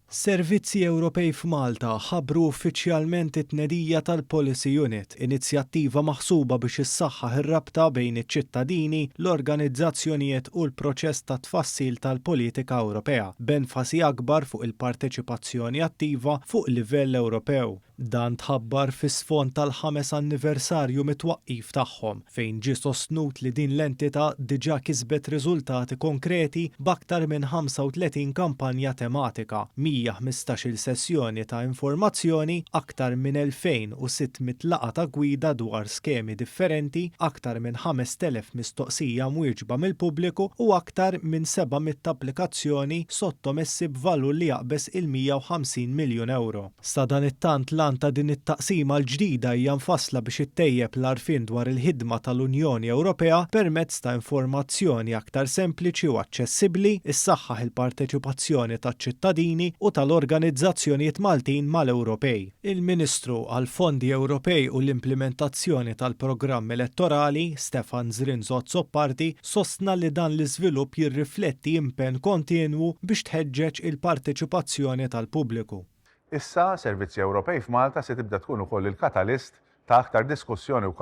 Servizzi Ewropej f'Malta ħabbru uffiċjalment it-tnedija tal-Policy Unit, inizjattiva maħsuba biex issaħħaħ ir-rabta bejn iċ-ċittadini, l-organizzazzjonijiet u l-proċess tat-tfassil tal-politika Ewropea, b'enfasi akbar fuq il-parteċipazzjoni attiva fuq livell Ewropew. Dan tħabbar fi sfond tal-ħames anniversarju mit-twaqqif tagħhom, fejn ġie sostnut li din l-entità diġà kisbet riżultati konkreti b'aktar minn 35 kampanja tematika, 115-il sessjoni ta' informazzjoni, aktar minn 2,600 laqgħa ta' gwida dwar skemi differenti, aktar minn 5,000 mistoqsija mwieġba mill-pubbliku u aktar minn 700 applikazzjoni sottomessi b'valur li jaqbeż il-150 miljun ewro. Sadanittant l-għan ta' din it-taqsima l-ġdida hija mfassla biex ittejjeb l-għarfien dwar il-ħidma tal-Unjoni Ewropea permezz ta' informazzjoni aktar sempliċi u aċċessibbli, issaħħaħ il-parteċipazzjoni taċ-ċittadini u tal-organizzazzjonijiet Maltin mal-Ewropej. Il-Ministru għall-Fondi Ewropej u l-Implimentazzjoni tal-Programm Elettorali, Stefan Zrinzo Azzopardi, sostna li dan l-iżvilupp jirrifletti impenn kontinwu biex tħeġġeġ il-parteċipazzjoni tal-pubbliku. Issa, Servizzi Ewropej f'Malta se tibda tkun ukoll il-katalist ta' aktar diskussjoni u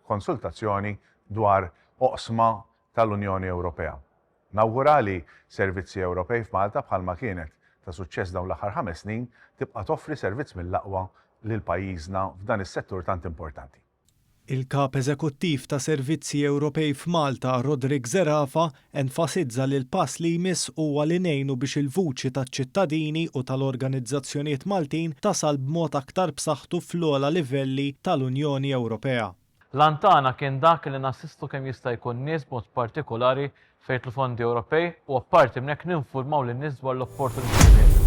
konsultazzjoni dwar oqsma tal-Unjoni Ewropea. Nawgura li Servizzi Ewropej f'Malta bħalma kienet ta' suċċess dawn l-aħħar ħames snin tibqa' toffri servizz mill-aqwa lil pajjiżna f'dan is-settur tant importanti. Il-Kap Eżekuttiv ta' Servizzi Ewropej f'Malta, Roderick Zerafa, enfasizza li l-pass li jmiss huwa li ngħinu biex il-vuċi taċ-ċittadini u tal-organizzazzjonijiet Maltin tasal b'mod aktar b'saħħtu fl-ogħla livelli tal-Unjoni Ewropea. L-għan tagħna kien dak li nassistu kemm jista' jkun nies b'mod partikolari fejn jidħlu fondi Ewropej u apparti minn hekk ninfurmaw lin-nies dwar l-opportunitajiet.